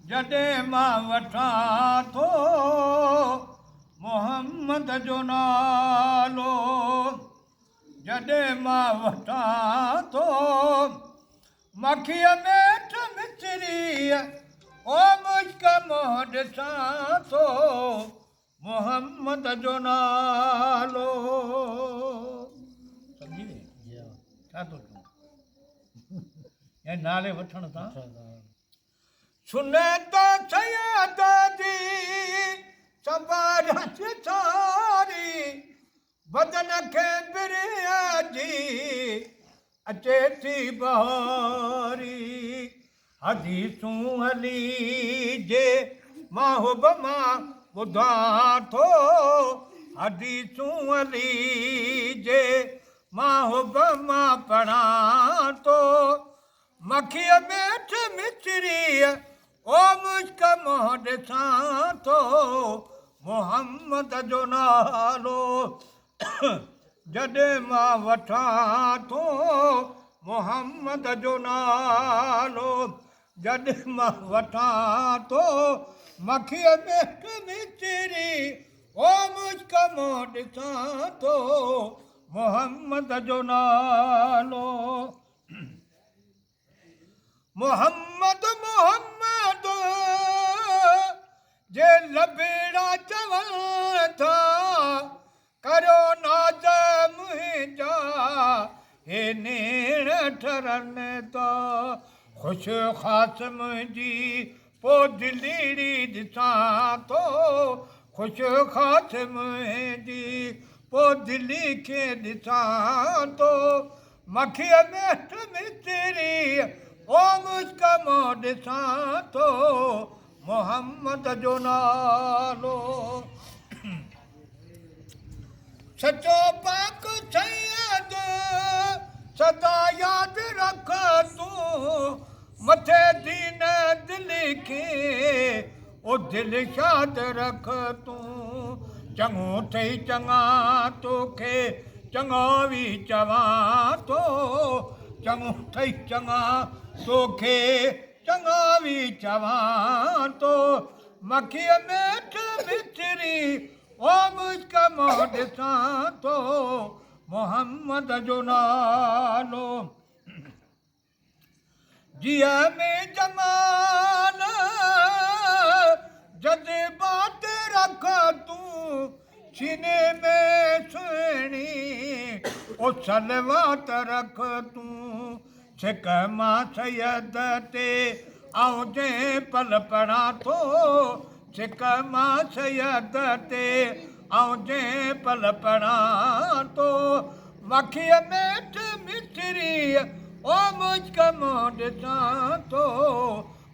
جڏهن مان وٺان ٿو محمد جو نالو، جڏهن مان وٺان ٿو مکيء ميٺ مصريء او مشڪ منهن ڏسان ٿو محمد جو نالو. سمجهي وئي ڇا ٿو چوان؟ يعني نالي وٺڻ سان سنت سيد جي سنواريان ساري، بدن کي برهه جي اچي ٿي بهاري. حديثون علي جي مان حب مان ٻڌان ٿو، حديثون علي جي مان حب مان پڙهان ٿو. مکيء ميٺ مصريء او مشڪ منهن ڏسان ٿو محمد جو نالو، جڏهن مان وٺان ٿو محمد جو نالو، جڏهن مان وٺان ٿو مکيء ميٺ مصري او مشڪ منهن ڏسان ٿو محمد جو نالو. محمد محمد جي لبيڙا چون ٿا، ڪريو ناز منهنجا هي نيڻ ٺرن ٿا. خوش خاص منهنجي پو دليڙي ڏسان ٿو، خوش خاص منهنجي پو دلي کي ڏسان ٿو. مکيء ميٺ مصري او مشڪ مون ڏسان ٿو محمد جو نالو. سچو پاڪ سيد سدا ياد رک تون، مٿي دين دل کي او دل شاد رک تون. چڱو ٿئي چڱا توکي چڱا وي چوان ٿو، چڱو ٿئي چڱا توکي چڱا وي چوان ٿو. مکيء ميٺ مصري او مشڪ مون ڏسان ٿو محمد جو نالو. جيء ۾ جمال جذبات رک تون، سيني ۾ سهڻي او صلوات رک تون. سڪ مان سيد تي آئون جنهن پل پڙهان ٿو، سڪ مان سيد تي آئون جنهن پل پڙهان ٿو. مکيء ميٺ مصريء او مشڪ منهن ڏسان ٿو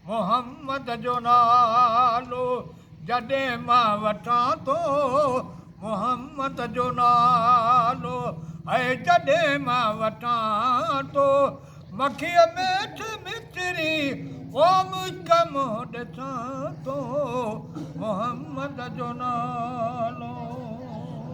محمد جو نالو، جڏهن مان وٺان ٿو محمد جو نالو. اي جڏهن مان وٺان ٿو مکيء ميٺ مصري او مشڪ منهن ڏسان ٿو محمد جو نالو.